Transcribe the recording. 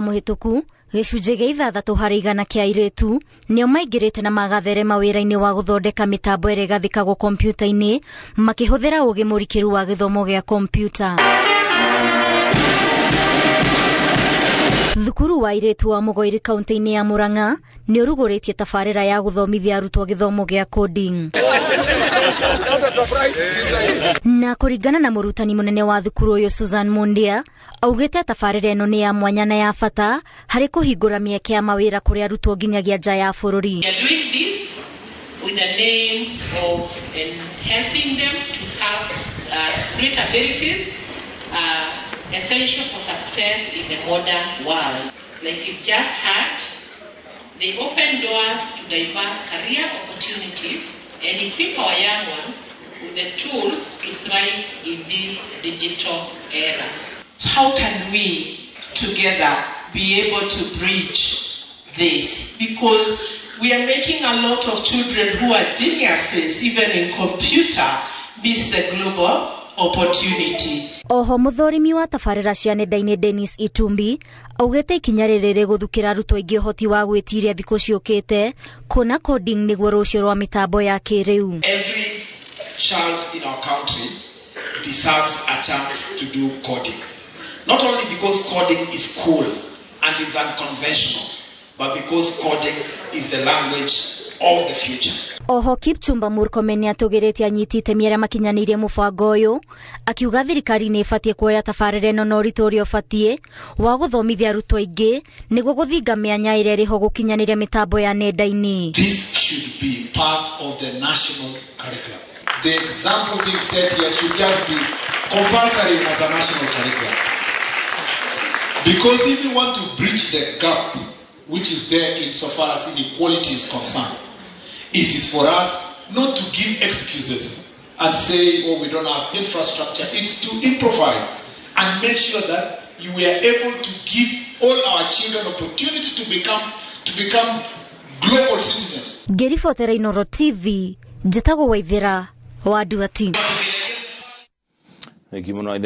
Mũhĩtũku, gĩcunjĩ gĩa 6% kĩa airĩtu nĩo maingĩrĩte na magatherema wĩra-inĩ wa gũthondeka mĩtambo ĩrĩa ĩgathĩkagwo kompiuta-inĩ makĩhũthĩra ũgĩ mũrikĩru wa gĩthomo gĩa kompiuta. Thukuru wa airĩtu wa Mũgoiri kaunti-inĩ ya Murang'a nĩ ũrugũrĩtie tabarĩra ya gũthomithia arutwo gĩthomo gĩa coding. Na kũringana na mũrutani mũnene wa thukuru ũyũ Susan Mundia, augĩte tabarĩra ĩno nĩ ya mwanya na ya bata harĩ kũhingũra mĩeke ya mawĩra kũrĩ arutwo nginyagia nja ya bũrũri. We are doing this with the aim of helping them to have great abilities essential for success in the modern world. Like you've just heard, they open doors to diverse career opportunities and equip our young ones with the tools to thrive in this digital era. How can we together be able to bridge this? Because we are making a lot of children who are geniuses, even in computer, miss the global opportunity. Oho mũthũrimi wa tabarĩra cia nenda-inĩ Dennis Itumbi augĩte ikinya rĩrĩ rĩgũthukĩra arutwo aingĩ ũhoti wa gwĩtiria thikũ ciũkĩte kuona coding nĩguo rũciũ rwa mĩtambo ya kĩrĩu. Every child in our country deserves a chance to do coding. Not only because coding is cool and is unconventional, but because coding is the language of the future. Oho Kipchumba Murkomen nĩatũgĩrĩtie anyiti itemi arĩa makinyanĩirie mũbango ũyũ, akiuga thirikari nĩ ĩbatiĩ kuoya tabarĩra ĩno na ũritũ ũrĩa ũbatiĩ wa gũthomithia arutwo aingĩ nĩguo gũthinga mĩanya ĩrĩa ĩrĩho gũkinyanĩria mĩtambo ya nenda-inĩ. This should be part of the national curriculum. The example being set here should just be compulsory as a national curriculum. Because if you want to bridge the gap which is there insofar as inequality is concerned, it is for us not to give excuses and say, "Oh, we don't have infrastructure." It's to improvise and make sure that we are able to give all our children opportunity to become global citizens. Ngĩribotera Inoro TV, njĩtagwo Waithĩra wa Nduati. Thengi mũno.